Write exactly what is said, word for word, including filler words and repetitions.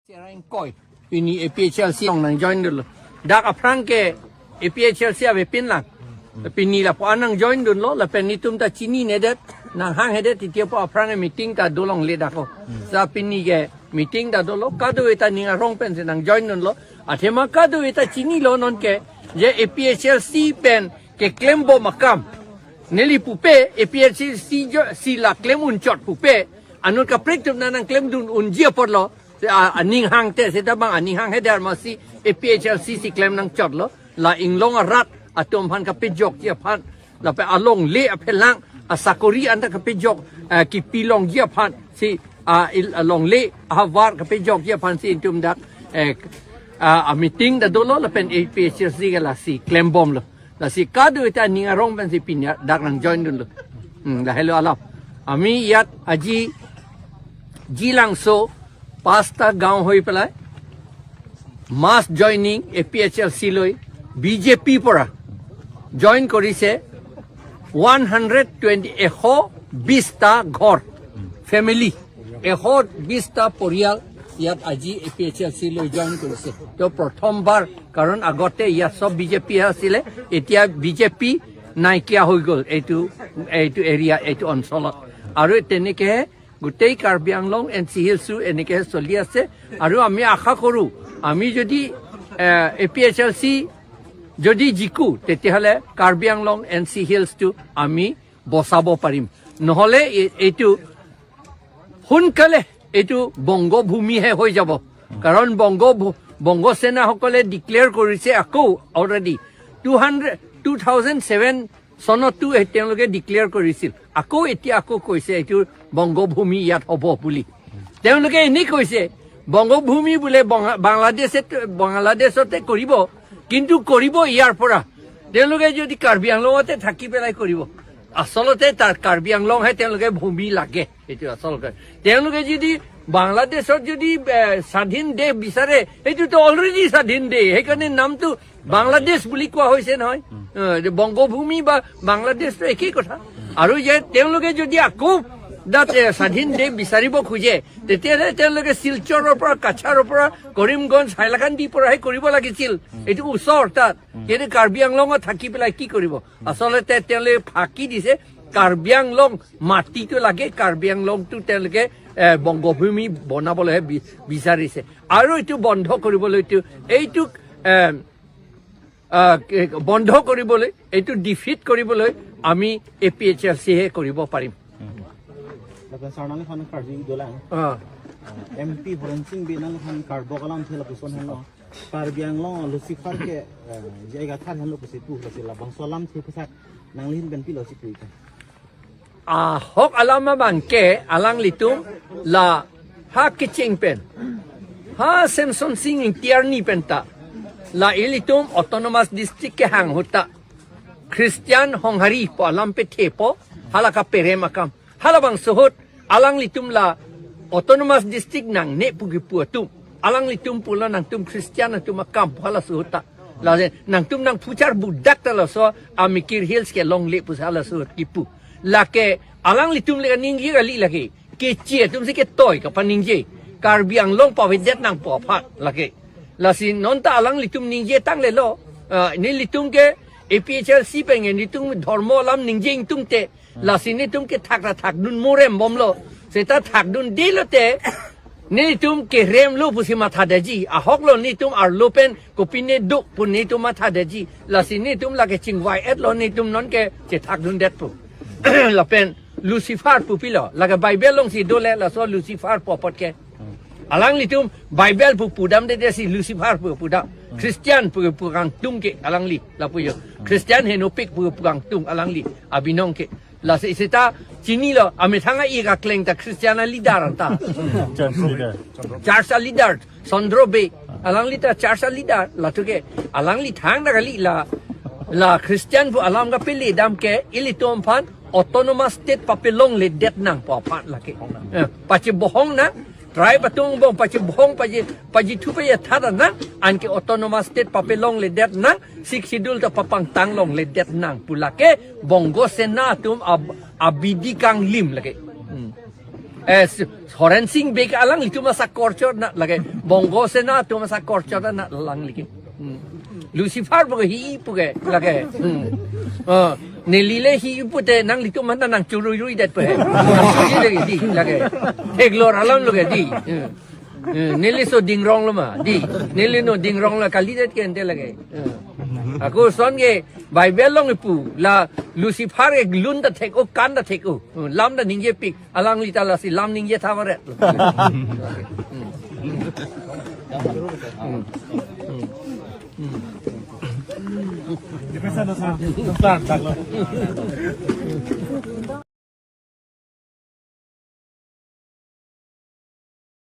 Serang koi. Pini A P H L C along nangjoin dunlo. Dak aphrang ke A P H L C avepin lang. Pini lapu-an nangjoin dunlo, lapen netum ta chininedet, nanghanghedet, titi apo aphrang ke meeting ta dolongle dak o. Sa pini ke meeting ta dolo, kadokave ta ning arong pensi nangjoin dunlo. Athema kadokave ta chinilo nonke, je A P H L C pen keklembom akam. Neli pupe, A P H L C jo, si la klem unchot pupe. Anut kaprek atum nangklem dun unji apotlo. A, aning hangte seta bang aning hanghe der masi A P H L C si klem nangchotlo. La inglong arat atum aphan kapejokji aphan. Lapen alongle aphelang asakori anta kapejok, eh, kipilongji aphan si, ah, il-, alongle ahavar kapejokji aphan si netum dak, eh, ah, a meeting ta dolo lapen A P H L C ke lasi klembomlo. Lasi kadokave ta ning arong pensi pini dak nangjoin dunlo. Hmm, lahelo alam. Ami ইয়াত আজি জিলাংছ' পাঁচটা গাঁও হৈ পেলাই মাছ joining A P H L C লৈ B J পিৰ পৰা জইন কৰিছে ওৱান হাণ্ড্ৰেড টুৱেণ্টি, এশ বিশটা ঘৰ, ফেমিলি, এশ বিশটা পৰিয়াল ইয়াত আজি এ পি এইচ এল চি লৈ জইন কৰিছে। তেওঁ প্ৰথমবাৰ, কাৰণ আগতে ইয়াত চব বি জে পি আছিলে, এতিয়া বি জে পি নাইকিয়া হৈ গ'ল এইটো, এইটো এৰিয়া, এইটো অঞ্চলত। আৰু তেনেকে গোটেই কাৰ্বি আংলং এন চি হিলছো এনেকে চলি আছে। আৰু আমি আশা কৰো, আমি যদি, এ, এ পি এইচ এল চি যদি জিকো, তেতিয়াহ'লে কাৰ্বি আংলং এন চি হিলছটো আমি বচাব পাৰিম। নহ'লে এ-, এইটো সোনকালে এইটো বংগভূমিহে হৈ যাব। কাৰণ বংগ ভূ-, বংগ সেনাসকলে ডিক্লেয়াৰ কৰিছে আকৌ already two hundred, two thousand seven চনতো এই তেওঁলোকে ডিক্লেয়াৰ কৰিছিল। আকৌ এতিয়া আকৌ কৈছে এইটো বংগভূমি ইয়াত হ'ব বুলি। তেওঁলোকে এনেই কৈছে, বংগভূমি বোলে বঙা-, বাংলাদেশে, বাংলাদেশতে কৰিব, কিন্তু কৰিব ইয়াৰ পৰা। তেওঁলোকে যদি কাৰ্বি আংলঙতে থাকি পেলাই কৰিব, আচলতে তাৰ কাৰ্বি আংলংহে তেওঁলোকে ভূমি লাগে, এইটো আচলতে। তেওঁলোকে যদি বাংলাদেশত যদি, এ, স্বাধীন দেশ বিচাৰে, এইটোতো অলৰেডি স্বাধীন দেশ, সেইকাৰণে নামটো বাংলাদেশ বুলি কোৱা হৈছে নহয়। উম। এ, যে বংগভূমি বা বাংলাদেশটো একেই কথা। আৰু যে তেওঁলোকে যদি আকৌ তাত, এ, স্বাধীন দেশ বিচাৰিব খোজে, তেতিয়াহ'লে তেওঁলোকে শিলচৰৰ পৰা, কাছাৰৰ পৰা, কৰিমগঞ্জ, হাইলাকান্দিৰ পৰাহে কৰিব লাগিছিল। উম। এইটো ওচৰ তাত। উম। কিন্তু কাৰ্বি আংলঙত থাকি পেলাই কি কৰিব? আচলতে তেওঁলোকে ফাঁকি দিছে, কাৰ্বি আংলং মাটিটো লাগে, কাৰ্বি আংলংটো তেওঁলোকে, এ, বংগভূমি বনাবলৈহে বি-, বিচাৰিছে। আৰু এইটো বন্ধ কৰিবলৈতো, এইটো, এ, আহ, কি, বন্ধ কৰিবলৈ, এইটো ডিফিট কৰিবলৈ আমি এ পি এইচ এল চিহে কৰিব পাৰিম। Lapen sar nangliphan karju dolang. Ah. M P Horen Sing Bey nangliphan karbok alamthe lapuson henlo. Karbi Anglong Lucifer ke, eh, jaiga thar henlo pusi pu, lasi labangso alamthe puthak nanglihin pen pilo si pu ikan. Ahok alam abang ke alanglitum la ha kecheng pen, ha Semson Sing Ingti arni pen ta la ilitum autonomous district kehang ahut ta Christian Honghari pu alam pethepo, hala kaperem akam. Halabangso ahut alanglitum la autonomous district nangne pu kipu atum, alanglitum pulo nangtum Christian atum akam pu halaso ahut ta. Lasi nangtum nangphuchar budak ta laso amikir hills kelongle pusi halaso ahut kipu. Lake alanglitum le kaningje kali lake. Kechi atum si ketoi kapaningje. Karbi Anglong pavedet nangpo aphan lake. Lasi non ta alanglitum ningje tanglelo. Ah, nelitum ke A P H L C pengen nelitum dhormo alam ningje ingtungte. Lasi netum ke thakra thakdun morem bomlo. Seta thakdundelo te, netum keremlo pusi mathadetji. Ahoklo netum arlo pen kopine duk pu netum mathadetji. Lasi netum lake chingvai-etlo netum nonke chethakdundetpo. Lapen Lucifer pu pilo. Lake Bible alongsi dole laso Lucifer pu apot ke. Alanglitum Bible pu pudamdedetsi Lucifer pu pudam. Christian pu pu kangtung ke alangli lapu jo. Christian henopik pu pu kangtung alangli abinong ke. Lasi seta chinilo, amethang a-ik akleng ta Christian aleader anta. Church leader. Church aleader, Sondro Bey. Alangli ta church aleader, latum ke, alangli thangta kali la, la Christian pu alam kapele dam ke, ilitum aphan autonomous state papelongledet nangpo aphan lake. Eh, pachibohong nang, tribe atum angbong pachibohong, pachi, pachithu pachethat nang, anke autonomous state papelongledet nang, Sixth Schedule ta papangtang longledet nang pu lake Bongo Sena atum ab-, abidi kanglim lake. Hmm. Eh, s- Horen Sing Bey alanglitum asakor chot na lake. Bongo Sena atum asakor chot na alanglitum. Hmm. Lucifer puke hi puke lake. Hmm. Oh, nelile hi pute nanglitum mana nangchurui rui det pe. Di lake, di lake. Theklor alam lake di. Hmm. Hmm. Neli so dingrong lo ma di. Neli no dingrong lo kalidet ke ante lake. Hmm. Ako son ke Bible along ipu la Lucifer ke lun ta thek-o kan ta thek-o. Hmm. Lam ta ningjepik. Alangli ta lasi lam ningje thavaret.